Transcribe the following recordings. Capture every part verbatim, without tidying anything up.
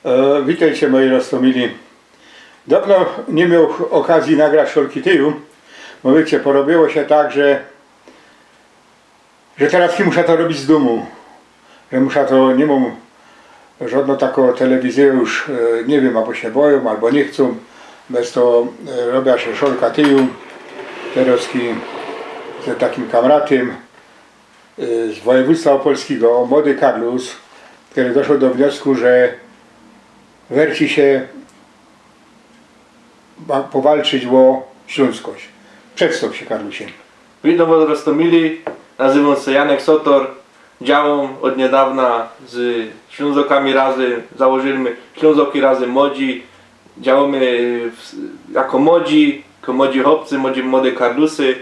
E, witejcie, moji roztōmili. Dŏwno niy mioł ôkazje nagrać Szolki Tyju, bo wiycie, porobiło sie tak, że, że teroz musza to robić z dōmu. Że musza to, niy mōm żŏdno takõ telewizyjõ już, e, niy wiym, abo sie bojōm, abo niy chcōm. Bez to, e, robia sie Szolka Tyju, terozki ze takim kamratym, e, z wojewōdztwa ôpolskigo, młody Karlus, kery doszoł do wniosku, że werci sie ba-, powalczyć ô ślōnskość. Przedstŏw sie, Karlusie. Witōm wŏs, roztōmili, nazywōm sie Janek Sotor, działōm ôd niydŏwna z Ślōnzokami Razym, założyli my Ślōnzoki Razym Młodzi, działōmy w, jako młodzi, jako młodzi chopcy, młodzi, młode Karlusy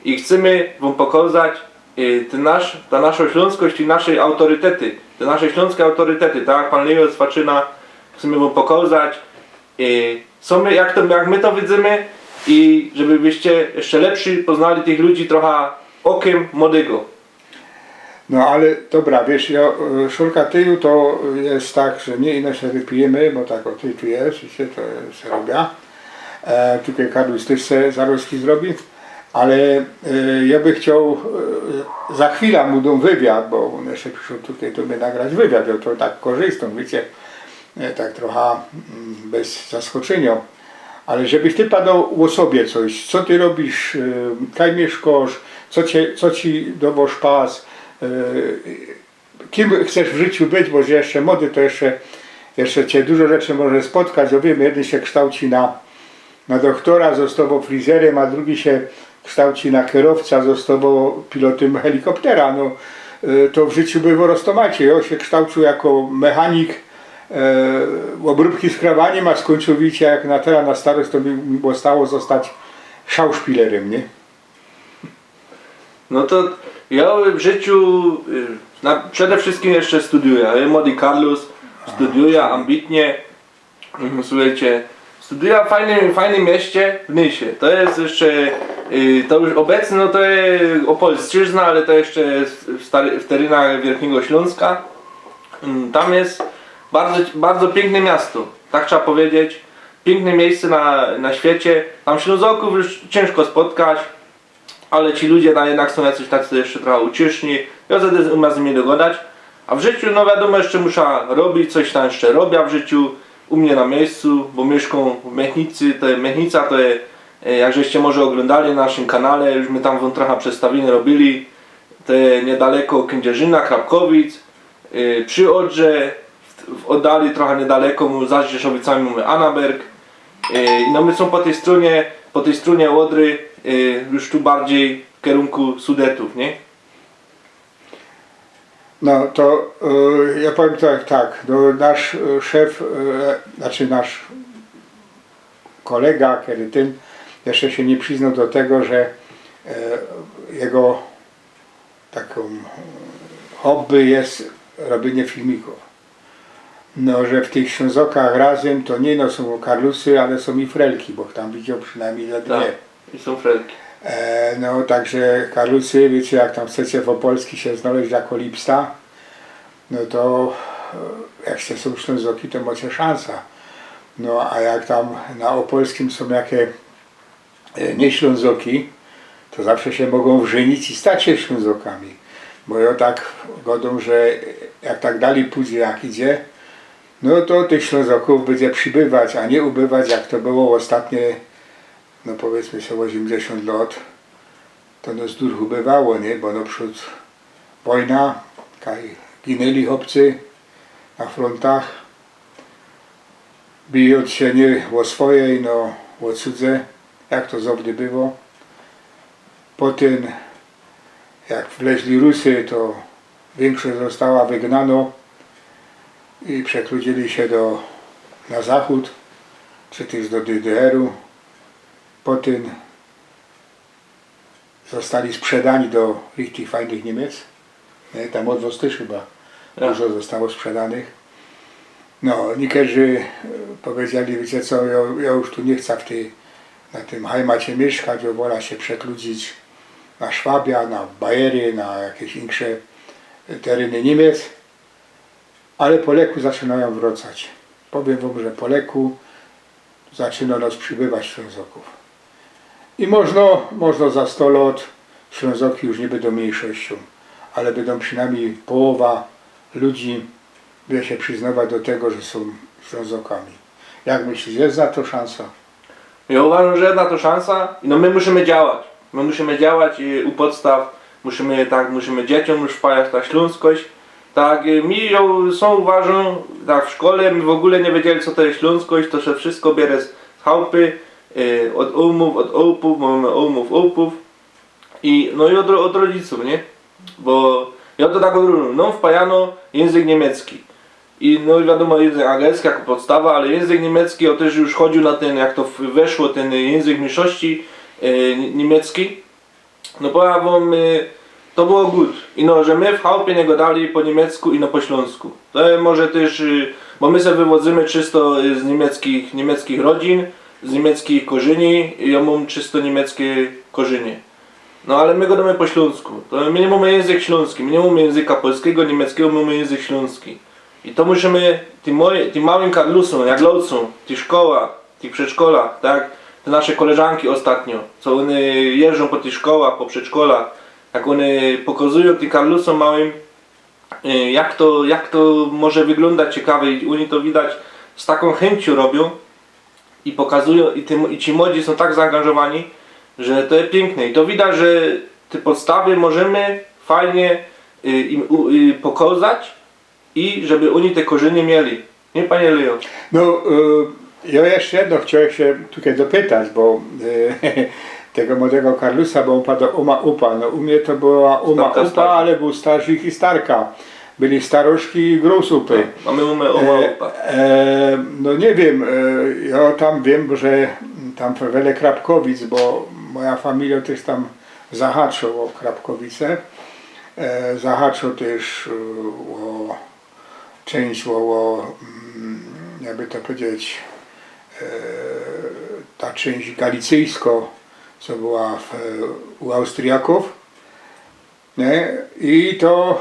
i chcymy wōm pokozać, y, tyn nasz, ta naszŏ ślōnskość i nasze autorytety, te nasze ślōnske autorytety, tak jak pōn Leo Swaczyna, chcymy wōm pokozać, y, co my, jak to, jak my to widzymy i żebyście jeszcze lepszy poznali tych ludzi trocha ôkym młodygo. No ale dobra, wiysz, jo, e, Szolka Tyju to je tak, że niy ino sie wypijymy, bo tak ô, Tyj tu je, wiycie, to se robia. E, tukej Karlus tyż se zarozki zrobi. Ale, e, jo bych chcioł, e, za chwila mu dōm wywiad, bo ôn jeszcze prziszedł tukej do mie nagrać wywiad, jo to tak korzystōm, wiycie, e, tak trocha, mm, bez zaskoczyniŏ. Ale żebyś ty padoł ô sobie coś, co ty robisz, e, kaj miyszkosz, co cie, co ci dŏwo szpas, e, kim chcesz w życiu być, bo żeś jeszcze młody, to jeszcze, jeszcze cie dużo rzeczy może spotkać. Jo wiym, jedyn sie ksztołci na, na dochtora, ôstowoł frizerym, a drugi sie ksztołci na kerowca, ôstowoł pilotym helikoptera. No, e, to w życiu bywa roztōmacie. Jo sie ksztołciōł jako mechanik, e, ôbróbki z krawanim, a skōńczōł, wiycie, jak na terŏz na starosć, to mi, mi ôstało ôstać szauszpilerym, niy? No to jo w życiu, y, na, przede wszyskim jeszcze studiujã. Jo, młody Karlus, studiujã ambitnie. Mm, słuchejcie, studiujã w fajnym, fajnym mieście w Nysie. To je jeszcze, y, to już ôbecnie, no to je ôpolszczyzna, ale to jeszcze w, w stary, w terenach Wielkiego Śląska. Mm, tam je bardzo, bardzo piykne miasto, tak trzeba pedzieć. Piykne miyjsce na, na świecie. Tam Ślōnzokōw już ciynżko spotkać. Ale ci ludzie tam jednak sōm jacyś tacy jeszcze trocha ucieszni. Jo se ôma z nimi dogodać. A w życiu, no wiadōmo, jeszcze musza robić, coś tam jeszcze robia w życiu. U mie na miyjscu, bo miyszkōm w Miechnicy, to je, Miechnica to je, e, jak żeście może ôglōndali na naszym kanale, już my tam wōm trocha przedstawiynie robili. To je niydaleko Kędzierzyna, Krapkowic, e, przi Ôdrze, w, w ôddali trocha niydaleko, mu za Rzeszowicami mōmy Anaberg. E, no my sōm po tyj strōnie, po tyj strōnie Ôdry, e, już tu bardzij w kerunku Sudetōw, niy? No to, e, jo powiym tak, tak, no nasz, e, szef, e, znaczy nasz kolega, kery tyn, jeszcze sie niy prziznoł do tego, że, e, jego takōm, e, hobby je robiynie filmikōw. No, że w tych Ślōnzokach Razym to niy ino sōm Karlusy, ale sōm i Frelki, bo tam widzioł przinajmnij ze dwie. Tak, i sōm Frelki. E, no, tak że Karlusy, wiycie, jak tam chcecie w Ôpolskim sie znojś jako lipsta, no to, e, jak sie sōm Ślōnzoki, to mocie szansa. No, a jak tam na Ôpolskim sōm jakie e, niy Ślōnzoki, to zawsze sie mogōm wżynić i stać sie Ślōnzokami. Bo jo tak godōm, że jak tak dalij pōdzie, jak idzie, no to tych Ślōnzokōw bydzie przibywać, a niy ubywać, jak to było ôstatnie, no powiydzmy sie, ôziymdziesiōnt lŏt, to nŏs dużo ubywało, niy? Bo nŏprzōd wojna, kaj ginyli chopcy na frontach, bijōnc sie niy ô swoje, ino ô cudze, jak to zawsze było. Potym, jak wleźli Rusy, to wiynkszość ôstała wygnano i przekludzili sie do, na zachōd, czy tyż do D D R-u. Potym ôstali sprzedani do tych fajnych Niymiec, niy? Tam ôd wŏs tyż chyba dużo ôstało sprzedanych. No, niykerzy, e, pedzieli: „Wiycie co, jo, jo już tu niy chca w tyj, na tym Heimacie miyszkać, jo wola sie przekludzić na Szwabia, na Bayery, na jakeś insze tereny Niymiec”. Ale po leku zaczynajōm wrŏcać. Powiym wōm, że po leku zaczyno nŏs przibywać Ślōnzokōw. I możno, możno za sto lŏt Ślōnzoki już niy bydōm miyńszościōm, ale bydōm przinajmnij połowa ludzi bydzie sie prziznŏwać do tego, że sōm Ślōnzokami. Jak myślisz, je na to szansa? Jŏ uważōm, że je na to szansa i no my musimy działać. My musimy działać i u podstaw musimy, tak, musimy dzieciōm już wpajać ta ślōnskość. Tak, y, mi jŏ, sōm uważōm, tak, w szkole my w ôgōle niy wiedzieli, co to je ślōnskość, to sie wszystko biere z chałpy, y, ôd ômōw, ôd ôłpōw, mōmy ômōw, ôłpōw i no i ôd, ro- ôd rodzicōw, niy? Bo jŏ to tak ôd rōnu, no wpajano jynzyk niymiecki. I no i wiadōmo, jynzyk angielski jako podstawa, ale jynzyk niymiecki, ôn tyż już chodziōł na tyn, jak to w- weszło, tyn jynzyk miyńszości, e, ni- niymiecki. No powiym wōm, e, to było good. I no, że my w chałpie niy gŏdali po niymiecku i no po ślōnsku. To może tyż, e, bo my se wywodzymy czysto, e, z niymiecki, niymiecki rodzin, z niymiecki korzyni i jŏ mōm czysto niymieckie korzynie. No ale my gŏdōmy po ślōnsku. To my niy mōmy jynzyk ślōnski, my niy mōmy jynzyka polskigo, niymieckigo, my mōmy jynzyk ślōnski. I to musimy tym moj- tym małym karlusōm, jak lŏcōm, tych szkołach, tych przedszkolach, tak? Te nasze koleżanki ôstatnio, co ône jeżdżōm po tych szkołach, po przedszkolach, jak ône pokazujōm tym karlusōm małym, y, jak to, jak to może wyglōndać ciekawie i u nich to widać, z takōm chyńciōm robiōm i pokazujōm, i, tym, i ci młodzi sōm tak zaangażowani, że to je piykne. I to widać, że te podstawy możemy fajnie, y, im u- y, pokazać i żeby ôni te korzynie mieli. Niy, panie Lejo? No, e, jŏ jeszcze jedno chciołech sie tukej dopytać, bo e, tego młodego karlusa, bo ôn padŏ ōma ōpa. No, u mie to była ōma ōpa, ale bōł starzik i starka. Byli staroszki i grosupy. A my mōmy ōma ōpa. E, no niy wiym, e, jŏ tam wiym, że tam w- wele Krapkowic, bo moja familijŏ tyż tam zahaczo ô Krapkowice. E, zahaczo tyż e, ô czynść, ô, ô mm, jakby to powiedzieć, e, ta czynść galicyjsko, co była w, u Austriakōw. Niy? I to,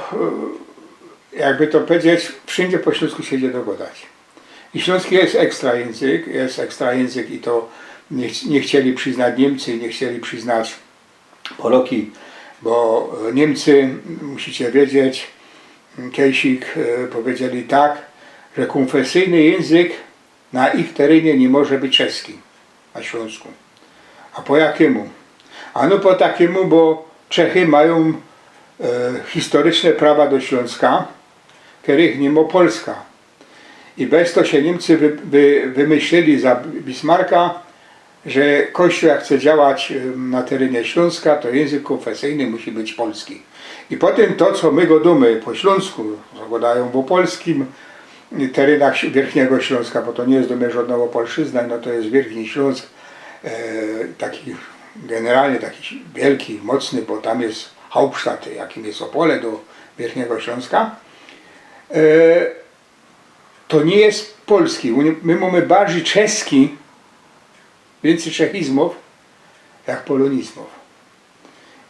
e, jakby to powiedzieć, wszyndzie po ślōnsku sie idzie dogodać. I ślōnski je ekstra jynzyk, je ekstra jynzyk i to niy, ch- niy chcieli prziznać Niymcy i niy chcieli prziznać Poloki, bo Niymcy, musicie wiedzieć, kejsik e, powiedzieli tak, że kōnfesyjny jynzyk na ich terynie niy może być czeski, na Ślōnsku. A po jakimu? Ano po takimu, bo Czechy majōm e, historiczne prawa do Ślōnska, kerych niy mo Polska. I bez to sie Niymcy wy, wy, wymyślili za Bismarka, że Kościōł jak chce działać e, na terynie Ślōnska, to jynzyk kōnfesyjny musi być polski. I potym to, co my godōmy po ślōnsku, co godajōm ô polskim terynach Wierchnigo Ślōnska, bo to niy je do mie żŏdnŏ Ôpolszczyzna, no to je Wierchni Ślōnsk, e, taki generalnie taki wielki, mocny, bo tam je Hauptstadt, jakim je Ôpole do Wierchnigo Ślōnska. E, to niy je polski. U nie- My mōmy bardzij czeski, wiyncyj czechizmōw jak polōnizmōw.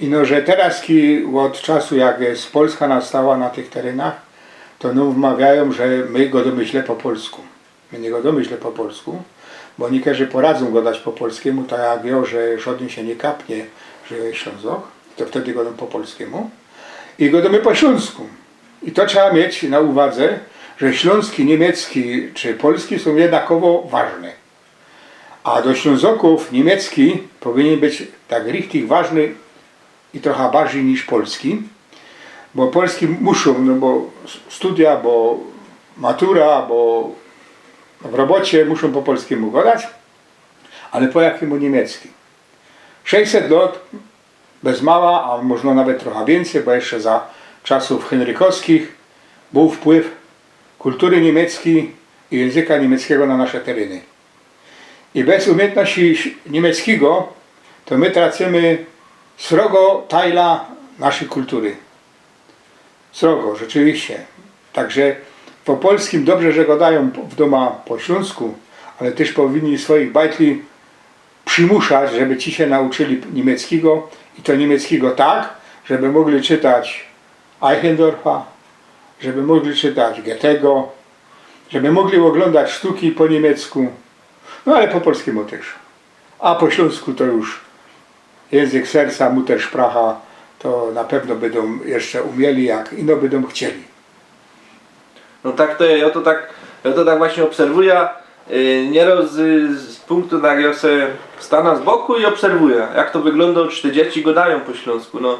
I no, że teroz, ki- ôd czasu jak je Polska nastała na tych terynach, to nōm wmawiajōm, że my godōmy źle po polsku. My niy godōmy źle po polsku, bo niykerzy poradzōm godać po polskimu, tak jak jŏ, że żŏdyn sie niy kapnie, że je Ślōnzok, to wtedy godōm po polskimu. I godōmy po ślōnsku. I to trzeba mieć na uwadze, że ślōnski, niymiecki czy polski sōm jednakowo ważne. A do Ślōnzokōw niymiecki powiniyn być tak richtig ważny i trocha bardzij niż polski, bo polski muszōm, no bo s- studia, bo matura, bo w robocie muszōm po polskimu godać, ale po jakimu niymiecki? Sześćset lŏt bez mała, a możno nawet trocha wiyncyj, bo jeszcze za czasōw Henrykowskich bōł wpływ kultury niymiecki i jynzyka niymieckigo na nasze teryny. I bez umiyntności niymieckigo to my tracymy srogo tajla naszyj kultury. Srogo, rzeczywiście. Tak że po polskim dobrze, że godajōm w dōma po ślōnsku, ale tyż powinni swoich bajtli przimuszać, żeby ci sie nauczyli niymieckigo i to niymieckigo tak, żeby mogli czytać Eichendorffa, żeby mogli czytać Goethego, Żeby mogli ôglōndać sztuki po niymiecku, no ale po polskimu tyż. A po ślōnsku to już jynzyk serca, Muttersprache, to na pewno bydōm jeszcze umieli, jak ino bydōm chcieli. No tak to je, jo to tak, jo to tak właśnie ôbserwujã. Y, Niyroz z, z punktu, jak jo se stanã z boku i ôbserwujã, jak to wyglōndo, czy te dzieci gŏdajōm po ślōnsku. No,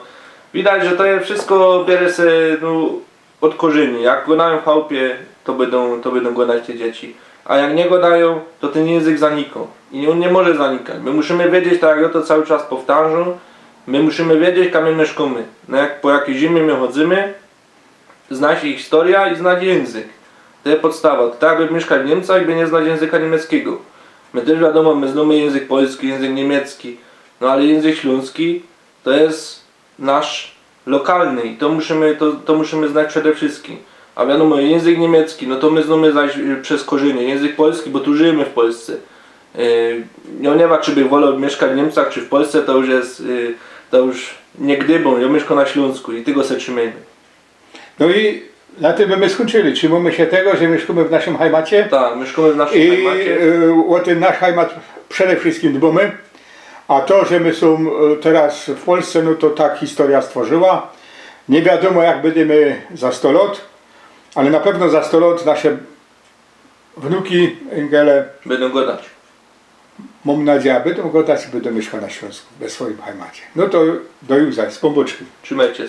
widać, że to je wszystko, bierze se, no, ôd korzyni. Jak gŏdajōm w chałpie, to bydōm, to bydōm gŏdać te dzieci. A jak niy gŏdajōm, to tyn jynzyk zanikŏ. I ôn niy może zanikać. My musimy wiedzieć, tak jak jo to cały czas powtarzōm, my musimy wiedzieć, kam my miyszkōmy. No jak po jakij ziymi my chodzymy, znać ich historia i znać jynzyk. To je podstawa. To tak jakby miyszkać w Niymcach i by niy znać jynzyka niymieckego. My tyż, wiadōmo, my znōmy jynzyk polski, jynzyk niymiecki, no ale jynzyk ślōnski to je nasz lokalny i to musimy, to, to musimy znać przede wszystkim. A wiadōmo, jynzyk niymiecki, no to my znōmy zaś, y, bez korzynie. Jynzyk polski, bo tu żyjymy w Polsce. Y, jo niy wiym, czy bych woloł miyszkać w Niymcach, czy w Polsce, to już je, y, to już niy gdybōm, jo miyszkōm na Ślōnsku i tego se trzimejmy. No i na tym by my skōńczyli. Trzimōmy sie tego, że miyszkōmy w naszym hajmacie. Tak, miyszkōmy w naszym I hajmacie. Y, ô tyn nasz hajmat przede wszystkim dbōmy. A to, że my sōm, y, teroz w Polsce, no to tak historia stworzyła. Niy wiadōmo, jak bydymy za sto lŏt, ale na pewno za sto lŏt nasze wnuki, Engele, Bydōm gŏdać. mōm nadzieja, bydōm gŏdać i bydōm miyszkać na Ślōnsku, we swojim hajmacie. No to do jutra, z Pōnbōczkiym. Trzimejcie se.